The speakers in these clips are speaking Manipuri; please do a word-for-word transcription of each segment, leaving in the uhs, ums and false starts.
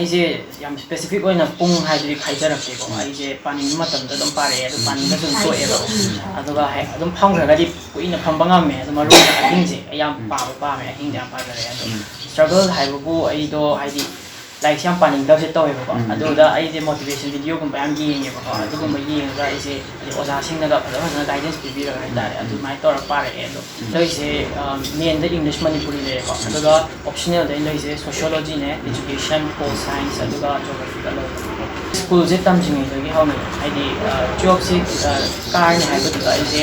ꯑꯩꯁꯦ ꯌꯥꯝ specific ꯑꯣꯏꯅ ꯄꯨꯡ ꯍꯥꯏꯗꯨꯗꯤ ꯈꯥꯏꯖꯔꯛꯇꯦꯀꯣ꯫ ꯎꯝ꯫ ꯑꯩꯁꯦ ꯄꯥꯅꯤꯡꯕ ꯃꯇꯝꯗ ꯑꯗꯨꯝ ꯄꯥꯔꯛꯑꯦ, ꯑꯗꯨ ꯎꯝ꯫ ꯄꯥꯅꯤꯡꯗ꯭ꯔꯁꯨ ꯑꯗꯨꯝ ꯇꯣꯛꯑꯦꯕ꯫ ꯎꯝ꯫ ꯑꯗꯨꯒ ꯍꯦꯛ ꯑꯗꯨꯝ ꯐꯝꯈ꯭ꯔꯒꯗꯤ ꯀꯨꯏꯅ ꯐꯝꯕ ꯉꯝꯃꯦ꯫ ꯑꯗꯣ ꯃꯔꯨ ꯑꯣꯏꯅ ꯑꯍꯤꯡꯁꯦ ꯑꯩ ꯌꯥꯝ ꯎꯝ꯫ ꯄꯥꯕ ꯄꯥꯝꯃꯦ, ꯑꯍꯤꯡꯁꯦ ꯌꯥꯝ ꯄꯥꯖꯔꯛꯑꯦ꯫ ꯑꯗꯣ ꯎꯝ꯫ Struggle ꯍꯥꯏꯕꯕꯨ ꯑꯩꯗꯣ ꯍꯥꯏꯗꯤ ꯂꯥꯏꯔꯤꯛꯁꯦ ꯌꯥꯝ ꯄꯥꯅꯤꯡꯗꯕꯁꯦ ꯇꯧꯋꯦꯕꯀꯣ꯫ ꯎꯝ꯫ ꯑꯗꯨꯗ ꯑꯩꯁꯦ motivation videoꯒꯨꯝꯕ ꯌꯥꯝ ꯌꯦꯡꯉꯦꯕꯀꯣ꯫ ꯎꯝ꯫ ꯑꯗꯨꯒꯨꯝꯕ ꯌꯦꯡꯉꯒ ꯑꯩꯁꯦ ꯍꯥꯏꯗꯤ ꯑꯣꯖꯥꯁꯤꯡꯅꯒ ꯐꯖ ꯐꯖꯅ guidance ꯄꯤꯕꯤꯔꯒ ꯍꯥꯏꯇꯥꯔꯦ, ꯎꯝ꯫ ꯑꯗꯨꯃꯥꯏꯅ ꯇꯧꯔꯒ ꯄꯥꯔꯛꯑꯦ꯫ ꯑꯗꯣ ꯎꯝ꯫ ꯂꯩꯔꯤꯁꯦ, ꯑ, mainꯗ English ꯃꯅꯤꯄꯨꯔꯤ ꯂꯩꯔꯦꯀꯣ꯫ ꯎꯝ꯫ ꯑꯗꯨꯒ optionalꯗ ꯑꯩꯅ ꯂꯩꯔꯤꯁꯦ sociologyꯅꯦ, education, pol science, ꯑꯗꯨꯒ geographyꯒ ꯂꯧꯕꯅꯦ꯫ ꯁ꯭ꯀꯨꯜꯁꯦ ꯇꯝꯗ꯭ꯔꯤꯉꯩꯗꯒꯤ ꯍꯧꯅ ꯍꯥꯏꯗꯤ, ꯑ, twelveꯁꯤ, ꯑ, ꯀꯥꯔꯅꯤ ꯍꯥꯏꯕꯗꯨꯗ ꯑꯩꯁꯦ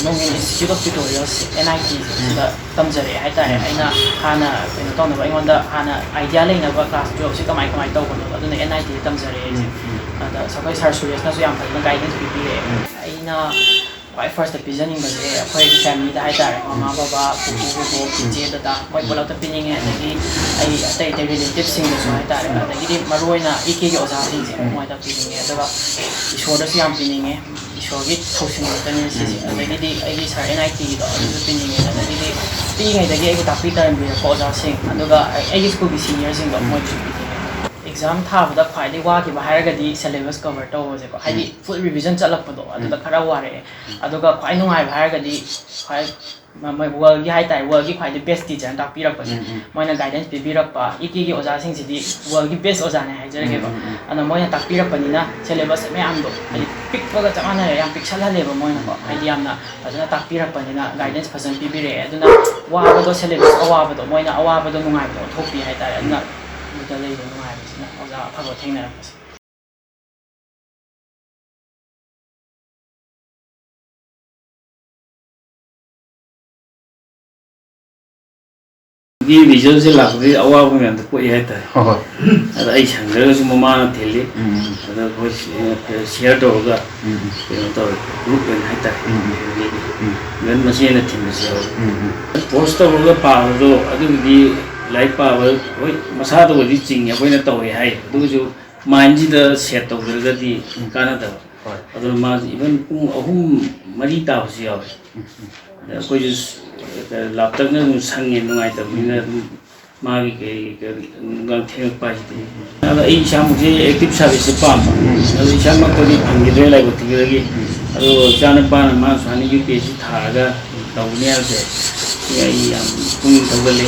Norwegian Institute of Tutorials, N I T ꯁꯤꯗ ꯇꯝꯖꯔꯛꯑꯦ ꯍꯥꯏꯇꯥꯔꯦ꯫ ꯎꯝ꯫ ꯑꯩꯅ ꯍꯥꯟꯅ ꯀꯩꯅꯣ ꯇꯧꯅꯕ ꯑꯩꯉꯣꯟꯗ ꯍꯥꯟꯅ idea ꯂꯩꯅꯕ class twelveꯁꯤ ꯀꯃꯥꯏ ꯀꯃꯥꯏꯅ ꯇꯧꯕꯅꯣ, ꯑꯗꯨꯅ N I Tꯗ ꯇꯝꯖꯔꯛꯑꯦ ꯑꯩꯁꯦ꯫ ꯎꯝ, ꯎꯝ꯫ ꯑꯗ ꯑꯩꯈꯣꯏ sir ꯁꯨꯔꯦꯁꯅꯁꯨ ꯌꯥꯝ ꯐꯖꯅ guidance ꯄꯤꯕꯤꯔꯛꯑꯦ꯫ ꯎꯝ꯫ ꯑꯩꯅ ꯈ꯭ꯋꯥꯏ firstꯇ ꯄꯤꯖꯅꯤꯡꯕꯁꯦ ꯑꯩꯈꯣꯏꯒꯤ familyꯗ ꯍꯥꯏꯇꯥꯔꯦ, ꯃꯃꯥ, ꯎꯝ꯫ ꯕꯕꯥ, ꯄꯨꯄꯨ, ꯎꯝ꯫ ꯕꯣꯕꯣꯛ, ꯎꯝ꯫ ꯏꯆꯦ, ꯗꯗꯥ, ꯃꯣꯏ ꯎꯝ꯫ ꯄꯨꯂꯞꯇ ꯄꯤꯅꯤꯡꯉꯦ꯫ ꯎꯝ꯫ ꯑꯗꯒꯤ ꯑꯩ ꯑꯇꯩ ꯑꯇꯩ relativeꯁꯤꯡꯗꯁꯨ ꯎꯝ꯫ ꯍꯥꯏꯇꯥꯔꯦ, ꯎꯝ꯫ ꯑꯗꯒꯤꯗꯤ ꯃꯔꯨꯑꯣꯏꯅ ꯏ ꯀꯦꯒꯤ ꯑꯣꯖꯥꯁꯤꯡꯁꯦ ꯎꯝ꯫ ꯃꯣꯏꯗ ꯄꯤꯅꯤꯡꯉꯦ꯫ ꯑꯗꯨꯒ ꯏꯁꯣꯔꯗꯁꯨ ꯌꯥꯝ ꯄꯤꯅꯤꯡꯉꯦ, ꯏꯁꯣꯔꯒꯤ ꯊꯧꯁꯤꯟ ꯉꯥꯛꯇꯅꯦ ꯁꯤꯁꯦ꯫ ꯎꯝ꯫ ꯑꯗꯒꯤꯗꯤ ꯑꯩꯒꯤ sir N I Tꯒꯤꯗꯣ ꯑꯗꯨꯁꯨ ꯄꯤꯅꯤꯡꯉꯦ꯫ ꯑꯗꯒꯤꯗꯤ ꯄꯤꯛꯏꯉꯩꯗꯒꯤ ꯑꯩꯕꯨ ꯇꯥꯛꯄꯤ ꯇꯝꯕꯤꯔꯛꯄ ꯑꯣꯖꯥꯁꯤꯡ, ꯑꯗꯨꯒ ꯑꯩ-, ꯑꯩꯒꯤ ꯁ꯭ꯀꯨꯜꯒꯤ seniorꯁꯤꯡꯗꯣ ꯎꯝ꯫ ꯃꯣꯏꯗꯁꯨ ꯄꯤꯅꯤꯡꯉꯦ꯫ Exam ꯊꯥꯕꯗ ꯈ꯭ꯋꯥꯏꯗꯒꯤ ꯋꯥꯈꯤꯕ ꯍꯥꯏꯔꯒꯗꯤ syllabus cover ꯇꯧꯕꯁꯦꯀꯣ, ꯍꯥꯏꯗꯤ ꯎꯝ꯫ Full revision ꯆꯠꯂꯛꯄꯗꯣ ꯑꯗꯨꯗ ꯎꯝ꯫ ꯈꯔ ꯋꯥꯔꯛꯑꯦ꯫ ꯎꯝ꯫ ꯑꯗꯨꯒ ꯈ꯭ꯋꯥꯏ ꯅꯨꯡꯉꯥꯏꯕ ꯍꯥꯏꯔꯒꯗꯤ ꯈ꯭ꯋꯥꯏ ꯃ-, ꯃꯣꯏ worldꯒꯤ ꯍꯥꯏꯇꯥꯔꯦ, worldꯒꯤ ꯈ꯭ꯋꯥꯏꯗꯒꯤ best teacherꯅ ꯇꯥꯛꯄꯤꯔꯛꯄꯁꯦ, ꯎꯝ, ꯎꯝ꯫ ꯃꯣꯏꯅ guidance ꯄꯤꯕꯤꯔꯛꯄ, ꯏ ꯀꯦꯒꯤ ꯑꯣꯖꯥꯁꯤꯡꯁꯤꯗꯤ worldꯒꯤ best ꯑꯣꯖꯥꯅꯦ ꯍꯥꯏꯖꯔꯒꯦꯀꯣ꯫ ꯎꯝ, ꯎꯝ, ꯎꯝ꯫ ꯑꯗꯨꯅ ꯃꯣꯏꯅ ꯇꯥꯛꯄꯤꯔꯛꯄꯅꯤꯅ syllabus ꯃꯌꯥꯝꯗꯣ, ꯍꯥꯏꯗꯤ ꯎꯝ꯫ ꯄꯤꯛꯄꯒ ꯆꯞ ꯃꯥꯟꯅꯔꯦ, ꯌꯥꯝ ꯄꯤꯛꯁꯜꯍꯜꯂꯦꯕ ꯃꯣꯏꯅꯀꯣ꯫ ꯎꯝ꯫ ꯍꯥꯏꯗꯤ ꯌꯥꯝꯅ ꯐꯖꯅ ꯇꯥꯛꯄꯤꯔꯛꯄꯅꯤꯅ, guidance ꯐꯖꯅ ꯄꯤꯕꯤꯔꯛꯑꯦ꯫ ꯑꯗꯨꯅ ꯋꯥꯕꯗꯣ, syllabus ꯑꯋꯥꯕꯗꯣ, ꯃꯣꯏꯅ ꯑꯋꯥꯕꯗꯣ ꯅꯨꯡꯉꯥꯏꯕꯗ ꯑꯣꯟꯊꯣꯛꯄꯤ ꯍꯥꯏꯇꯥꯔꯦ꯫ ꯑꯗꯨꯅ ꯎꯝ꯫ ꯑꯗꯨꯗ ꯂꯩꯕ ꯅꯨꯡꯉꯥꯏꯕꯁꯤꯅ ꯑꯣꯖꯥ ꯑꯐꯕ ꯊꯦꯡꯅꯔꯛꯄꯁꯦ꯫ ꯒꯤ resultꯁꯦ ꯂꯥꯛꯄꯗꯒꯤ ꯑꯋꯥꯕ ꯃꯌꯥꯝꯗꯣ ꯀꯣꯛꯏ ꯍꯥꯏꯇꯥꯔꯦ꯫ ꯍꯣꯏ, ꯍꯣꯏ꯫ ꯑꯗ ꯑꯩ ꯁꯪꯗ꯭ꯔꯒꯁꯨ ꯃꯃꯥꯅ ꯊꯤꯜꯂꯤ꯫ ꯎꯝ, ꯎꯝ꯫ ꯑꯗ ꯑꯩꯈꯣꯏ ꯁꯤ-, share ꯇꯧꯔꯒ ꯎꯝ, ꯎꯝ꯫ ꯀꯩꯅꯣ ꯇꯧꯔꯦ, group ꯑꯣꯏꯅ ꯍꯥꯏꯇꯥꯔꯦ꯫ ꯎꯝ, ꯎꯝ꯫ Family꯫ ꯎꯝ꯫ Even ꯃꯆꯦꯅ ꯊꯤꯟꯕꯁꯨ ꯌꯥꯎꯋꯤ꯫ ꯎꯝ, ꯎꯝ꯫ Force ꯇꯧꯔꯒ ꯄꯥꯕꯗꯣ ꯑꯗꯨꯒꯤꯗꯤ ꯂꯥꯏꯔꯤꯛ ꯄꯥꯕ ꯍꯣꯏ ꯃꯁꯥꯗꯕꯨꯗꯤ ꯆꯤꯡꯉꯦ, ꯑꯩꯈꯣꯏꯅ ꯇꯧꯋꯦ ꯍꯥꯏ꯫ ꯑꯗꯨ ꯑꯣꯏꯔꯁꯨ mindꯁꯤꯗ set ꯇꯧꯗ꯭ꯔꯒꯗꯤ ꯎꯝ꯫ ꯀꯥꯟꯅꯗꯕ꯫ ꯍꯣꯏ꯫ ꯑꯗꯨꯅ ꯃꯥꯁꯦ even ꯄꯨꯡ ꯑꯍꯨꯝ, ꯃꯔꯤ ꯇꯥꯕꯁꯨ ꯌꯥꯎꯋꯦ꯫ ꯎꯝ, ꯎꯝ꯫ ꯑꯗ ꯑꯩꯈꯣꯏꯁꯨ ꯂꯥꯞꯇꯛꯅ ꯑꯗꯨꯝ ꯁꯪꯉꯦ, ꯅꯨꯡꯉꯥꯏꯇꯕꯅꯤꯅ ꯎꯝ꯫ ꯑꯗꯨꯝ ꯃꯥꯒꯤ ꯀꯩ, ꯀꯩ, ꯒ ꯊꯦꯡꯉꯛꯄ ꯍꯥꯏꯁꯤꯗꯤ꯫ ꯑꯗꯣ ꯑꯩ ꯏꯁꯥꯃꯛꯁꯦ active service ꯁꯦ ꯄꯥꯝꯕ꯫ ꯑꯗꯣ ꯏꯁꯥꯃꯛꯇꯗꯤ ꯐꯪꯈꯤꯗ꯭ꯔꯦ ꯂꯥꯏꯕꯛ ꯊꯤꯕꯗꯒꯤ꯫ ꯑꯗꯣ ꯏꯆꯥꯅꯨꯄꯥꯅ ꯃꯥ ꯁꯨꯃꯥꯏꯅ UPSC ꯊꯥꯔꯒ ꯇꯧꯒꯅꯤ ꯍꯥꯏꯕꯁꯦ, ꯁꯤ ꯑꯩ ꯌꯥꯝ ꯄꯨꯛꯅꯤꯡ ꯊꯧꯒꯠꯂꯦ꯫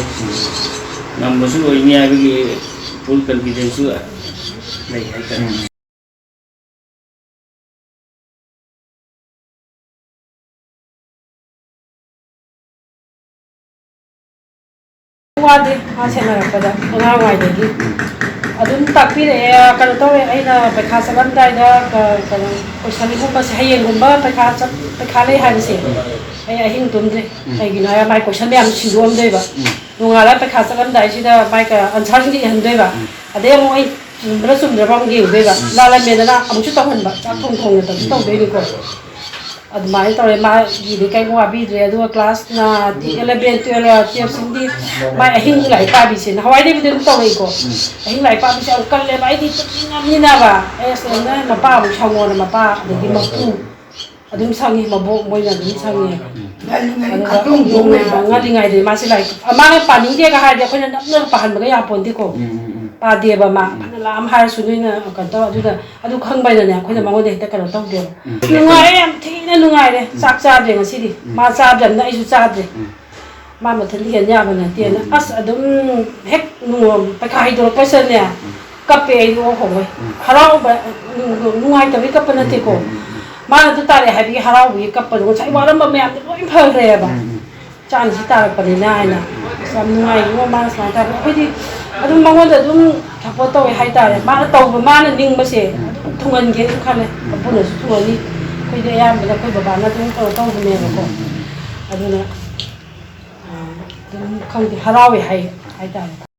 ꯉꯝꯕꯁꯨ ꯑꯣꯏꯅꯤ ꯍꯥꯏꯕꯒꯤ full confidence ꯁꯨ ꯂꯩ ꯍꯥꯏꯇꯥꯔꯦ꯫ ꯋꯥꯗꯦ, ꯃꯥ ꯁꯦꯟꯅꯔꯛꯄꯗ ꯑꯉꯥꯡꯋꯥꯏꯗꯒꯤ ꯑꯗꯨꯝ ꯇꯥꯛꯄꯤꯔꯛꯑꯦ꯫ ꯀꯩꯅꯣ ꯇꯧꯋꯦ, ꯑꯩꯅ ꯄꯩꯈꯥ ꯆꯠꯂꯝꯗꯥꯏꯗ ꯀ-, ꯀꯩꯅꯣ, ꯀꯣꯏꯁꯟꯒꯨꯝꯕꯁꯦ, ꯍꯌꯦꯡꯒꯨꯝꯕ ꯄꯩꯈꯥ ꯆꯠ-, ꯄꯩꯈꯥ ꯂꯩ ꯍꯥꯏꯕꯁꯦ, ꯎꯝ꯫ ꯑꯩ ꯑꯍꯤꯡ ꯇꯨꯝꯗ꯭ꯔꯦ꯫ ꯎꯝ꯫ ꯀꯩꯒꯤꯅꯣ ꯍꯥꯏꯔ, ꯃꯥꯏ ꯀꯣꯏꯁꯟ ꯃꯌꯥꯝ ꯁꯤꯟꯗꯣꯛꯑꯝꯗꯣꯏꯕ꯫ ꯎꯝ꯫ ꯅꯣꯡꯉꯥꯜꯂ ꯄꯩꯈꯥ ꯆꯠꯂꯝꯗꯥꯏꯁꯤꯗ ꯃꯥꯏ ꯀ-, ꯑꯟꯁꯥꯔꯁꯤꯡꯗꯤ ꯏꯍꯟꯗꯣꯏꯕ꯫ ꯎꯝ꯫ ꯑꯗꯩ ꯑꯃꯨꯛ ꯑꯩ ꯆꯨꯝꯕ꯭ꯔꯥ ꯆꯨꯝꯗ꯭ꯔꯕ ꯑꯃꯨꯛ ꯌꯦꯡꯗꯣꯏꯕ꯫ ꯎꯝ꯫ ꯂꯥꯜꯂꯝꯃꯦꯗꯅ ꯑꯃꯨꯛꯁꯨ ꯇꯧꯍꯟꯕ, ꯆꯥꯛ ꯊꯣꯡ ꯊꯣꯡꯅ ꯇꯧꯁꯨ ꯎꯝ꯫ ꯇꯧꯗꯣꯏꯅꯤꯀꯣ꯫ ꯑꯗꯨꯃꯥꯏꯅ ꯇꯧꯔꯦ꯫ ꯃꯥꯒꯤꯗꯤ ꯀꯩꯝ ꯋꯥꯕꯤꯗ꯭ꯔꯦ꯫ ꯑꯗꯨꯒ class ꯅ eleven, twelve, twelve ꯁꯤꯡꯗꯤ ꯃꯥꯏ ꯑꯍꯤꯡ ꯂꯥꯏꯔꯤꯛ ꯄꯥꯕꯤꯁꯦ ꯅꯍꯥꯟꯋꯥꯏꯗꯒꯤꯕꯨꯗꯤ ꯑꯗꯨꯝ ꯇꯧꯔꯛꯏꯀꯣ꯫ ꯎꯝ꯫ ꯑꯍꯤꯡ ꯂꯥꯏꯔꯤꯛ ꯄꯥꯕꯤꯁꯦ ꯌꯥꯝ ꯀꯜꯂꯦꯕ꯫ ꯑꯩꯗꯤ ꯇꯨꯝꯅꯤꯡꯉꯕꯅꯤꯅꯕ꯫ ꯑꯦꯁ, ꯑꯗꯨꯅ ꯃꯄꯥ ꯑꯃꯨꯛ ꯁꯪꯉꯣꯅ ꯃꯄꯥ, ꯑꯗꯒꯤ ꯃꯄꯨ ꯑꯗꯨꯝ ꯁꯪꯉꯤ, ꯃꯕꯣꯛ ꯃꯣꯏꯅ ꯑꯗꯨꯝ ꯁꯪꯉꯤ꯫ ꯎꯝ꯫ ꯉꯜꯂꯤꯉꯩ ꯑꯗꯨꯒ ꯈꯪꯍꯧꯗꯧꯅꯦꯕ꯫ ꯉꯜꯂꯤꯉꯩꯗ ꯃꯥꯁꯦ ꯂꯥꯏꯔꯤꯛ, ꯃꯥꯅ ꯄꯥꯅꯤꯡꯗꯦꯒ ꯍꯥꯏꯔꯗꯤ ꯑꯩꯈꯣꯏꯅ ꯅꯝꯗꯅ ꯄꯥꯍꯟꯕꯒ ꯌꯥꯄꯣꯟꯇꯦꯀꯣ꯫ ꯎꯝ, ꯎꯝ, ꯎꯝ꯫ ꯄꯥꯗꯦꯕ ꯃꯥ꯫ ꯎꯝ꯫ ꯐꯅ ꯂꯥꯝ ꯍꯥꯏꯔꯁꯨ ꯅꯣꯏꯅ ꯀꯩꯅꯣ ꯇꯧ, ꯑꯗꯨꯗ, ꯑꯗꯨ ꯈꯪꯕꯅꯅꯦ ꯑꯩꯈꯣꯏꯅ ꯎꯝ꯫ ꯃꯉꯣꯟꯗ ꯍꯦꯛꯇ ꯀꯩꯅꯣ ꯇꯧꯗꯦꯕ꯫ ꯎꯝ꯫ ꯅꯨꯡꯉꯥꯏꯔꯦ, ꯌꯥꯝ ꯊꯤꯅ ꯅꯨꯡꯉꯥꯏꯔꯦ꯫ ꯎꯝ꯫ ꯆꯥꯛ ꯆꯥꯗ꯭ꯔꯦ ꯉꯁꯤꯗꯤ꯫ ꯎꯝ꯫ ꯃꯥ ꯆꯥꯗ꯭ꯔꯕꯅꯤꯅ ꯑꯩꯁꯨ ꯆꯥꯗ꯭ꯔꯦ꯫ ꯎꯝ꯫ ꯃꯥ ꯃꯊꯟꯇ ꯍꯦꯟ ꯌꯥꯕ ꯅꯠꯇꯦꯅ꯫ ꯎꯝ꯫ ꯑꯁ, ꯑꯗꯨꯝ ꯍꯦꯛ ꯅꯣꯡ-, ꯄꯩꯈꯥ ꯍꯩꯗꯣꯔꯛꯄꯁꯤꯗꯅꯦ, ꯎꯝ꯫ ꯀꯞꯄꯦ ꯑꯩꯗꯤ ꯑꯣ ꯍꯣꯏ꯫ ꯎꯝ꯫ ꯍꯔꯥꯎꯕ, ꯅꯨꯡ-, ꯅꯨꯡꯉꯥꯏꯇꯕꯒꯤ ꯀꯞꯄ ꯅꯠꯇꯦꯀꯣ꯫ ꯎꯝ, ꯎꯝ, ꯎꯝ, ꯎꯝ꯫ ꯃꯥꯅ ꯑꯗꯨ ꯇꯥꯔꯦ ꯍꯥꯏꯕꯒꯤ ꯍꯔꯥꯎꯕꯒꯤ ꯀꯞꯄꯗꯣ꯫ ꯉꯁꯥꯏ ꯎꯝ꯫ ꯋꯥꯔꯝꯕ ꯃꯌꯥꯝꯗꯣ ꯂꯣꯏ ꯐꯈ꯭ꯔꯦꯕ꯫ ꯎꯝ, ꯎꯝ꯫ ꯏꯆꯥꯅ ꯁꯤ ꯇꯥꯔꯛꯄꯅꯤꯅ ꯍꯥꯏꯅ꯫ ꯑꯁ, ꯌꯥꯝ ꯅꯨꯡꯉꯥꯏ ꯏꯕꯨꯡꯉꯣ, ꯃꯥꯅ ꯁꯨꯃꯥꯏꯅ ꯇꯧꯔꯛꯄ꯫ ꯑꯩꯈꯣꯏꯗꯤ ꯑꯗꯨꯝ ꯃꯉꯣꯟꯗ ꯑꯗꯨꯝ support ꯇꯧꯋꯦ ꯍꯥꯏꯇꯥꯔꯦ꯫ ꯃꯥꯅ ꯇꯧꯕ, ꯃꯥꯅ ꯅꯤꯡꯕꯁꯦ ꯎꯝ꯫ ꯑꯗꯨꯝ ꯊꯨꯡꯍꯟꯒꯦꯅ ꯈꯜꯂꯦ꯫ ꯎꯝ꯫ ꯃꯄꯨꯅꯁꯨ ꯊꯨꯡꯍꯜꯂꯤ꯫ ꯑꯩꯈꯣꯏꯗꯤ ꯑꯌꯥꯝꯕꯅ ꯑꯩꯈꯣꯏ ꯕꯕꯥꯅ ꯑꯗꯨꯝ ꯀꯩꯅꯣ ꯇꯧꯕꯅꯦꯕꯀꯣ꯫ ꯎꯝ, ꯎꯝ, ꯎꯝ꯫ ꯑꯗꯨꯅ, ꯑ, ꯑꯗꯨꯝ ꯈꯪꯗꯦ, ꯍꯔꯥꯎꯋꯦ ꯍꯥꯏ-, ꯍꯥꯏꯇꯥꯔꯦ꯫